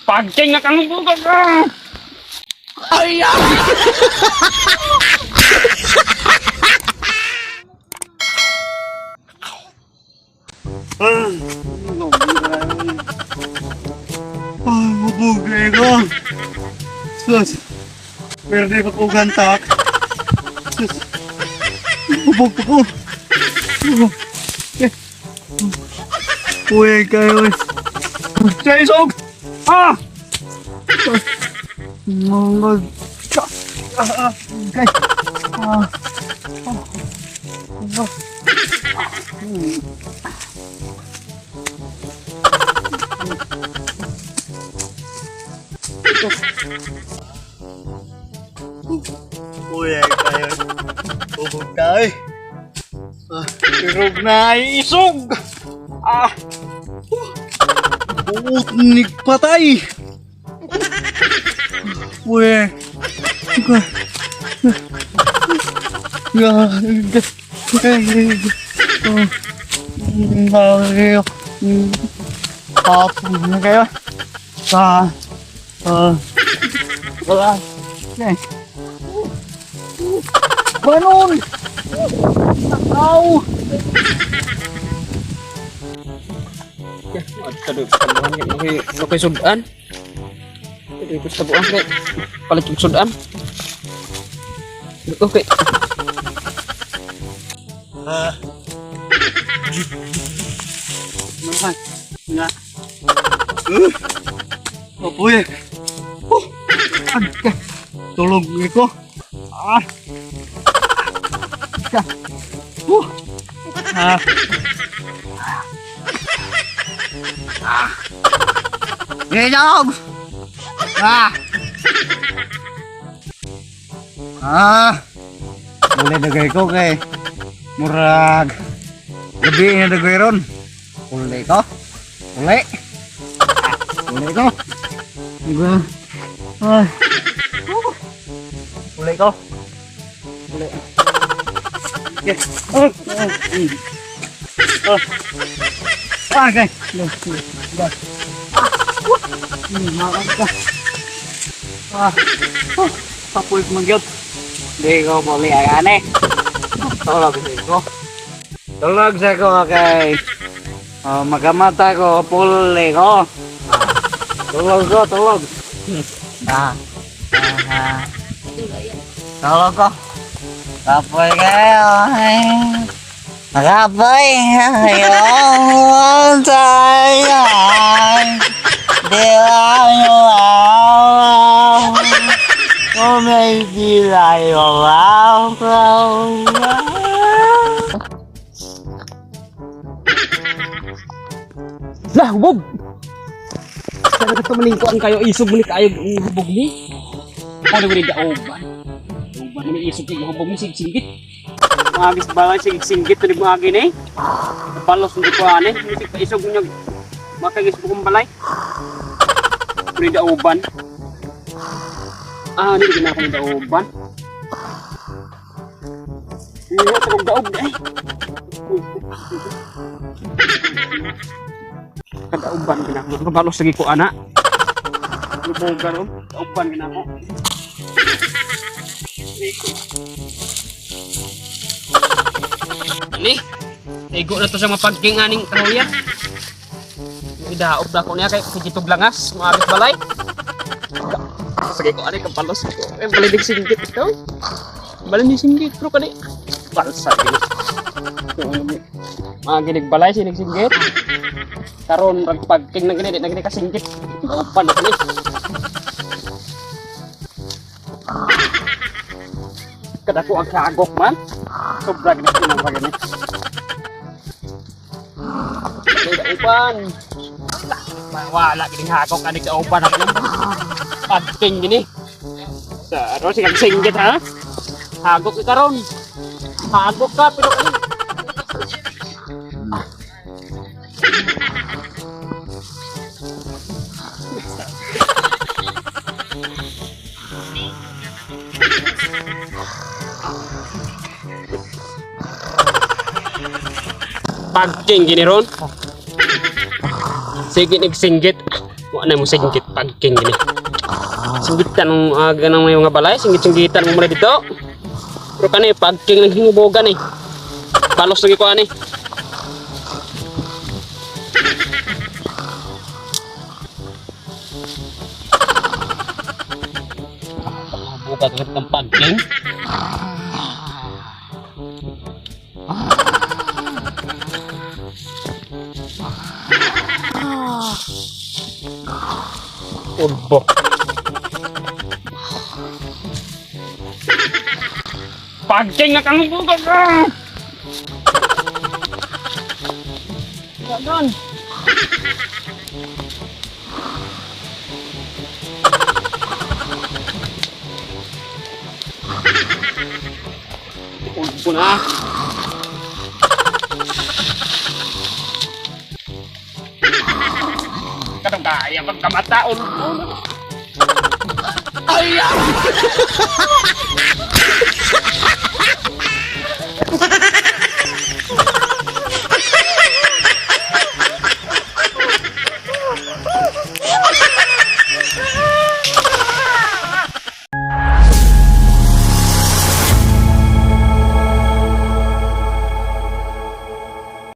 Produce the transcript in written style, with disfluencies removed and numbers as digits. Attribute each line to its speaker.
Speaker 1: Pagking na kang bugag. Ah!
Speaker 2: Ay!
Speaker 3: Ay, hubog na ko. Sus. Pwede pa ko gantak. Sus. Hubog pa ko. Eh. Uy, kayo. Sa isog! Ah! Mga... Ah, ah, okay. Ah. Ah. Uy, kayo. Hubog na eh. Ah, Pirog na isog! Ah! Buot patay! Uy! Kayo. Ah, ah, wala. Okay. Banon! Takaw!
Speaker 1: Ato tabuhan kay okay sudan. Dili ko sa tabuhan kay palit og sudan. Okay.
Speaker 3: Ah.
Speaker 1: Mga nga.
Speaker 3: Apoy. Oh. Agka. Tulog ko. Ah. Ka. Oh. Ah. Ah. Ginog. Ah. Ah. Boleh dagay ko kay murag gabi na dagay ron. Uli ko. Uli. Uli ko. Diba? Ay. Uli ko. Uli. Okay. Oh. Oh. Oh. Ah, okay. Go, go, go. Ah. Makan ka. Ah. Oh. Papuy ko man gyud. Di ko muli ay ane. Tulog sa ko. Tulog sa ko kay oh, magamata ko puli ko. Ah. Tulog ko, tulog. Ah. Ah. Tulog ko. Kapoy kayo. Kapoy kayo. Sayang. Di ba nyo alam? Kung may dilay, wow, wow, wow.
Speaker 1: Lah, hubog. Sa ka tumalingkuan kayo isog mo ni kayo hubog ni. Ako na gud dauban. Dauban ni isog kay hubog ni sig singgit. Mga balay sig singgit ni mga gini. Balos ni ko ani, misig pa isog niyo. Makagis ko balay. Kuni dauban. Ah, ni gina ko ni dauban. Uwa sa kong daog ay. Kadauban gina ko. Kabalos lagi ko ana. Lubogan oh. Dauban gina ko. Ani, igo na to sa mapagking aning kahuya. Idaob na ko niya kay kigitog langas, maabit balay. Sige ko ani kapalos ko. Eh balay dig singgit ikaw. Balay ni singgit pero kani balsa gini. Mga ginig balay sinig singgit. Karon rag pagking na gini di na gini kasinggit. Daupan na kani. Kadako ang kagok man. Sobra gini kinang gini. Ay, daupan. Wala gini hagok ani daupan ako. Pagking gini. Sa ro sigang singgit ha. Hagok ka karon. Hagok ka pero ano? Pagking gini ron. Sige nagsinggit. Wala mo singgit pagking gini. Singgitan ng ganang may mga balay, singgit-singgitan mo muna dito. Pero kani pagking nang hingubogan eh. Balos lagi ko ani. Buka ka ng pagking. Ulbo. Pagking na kang buka ka! Ganon. Ulbo na. Katong kaya pagkamata, ulbo na.
Speaker 2: Ay!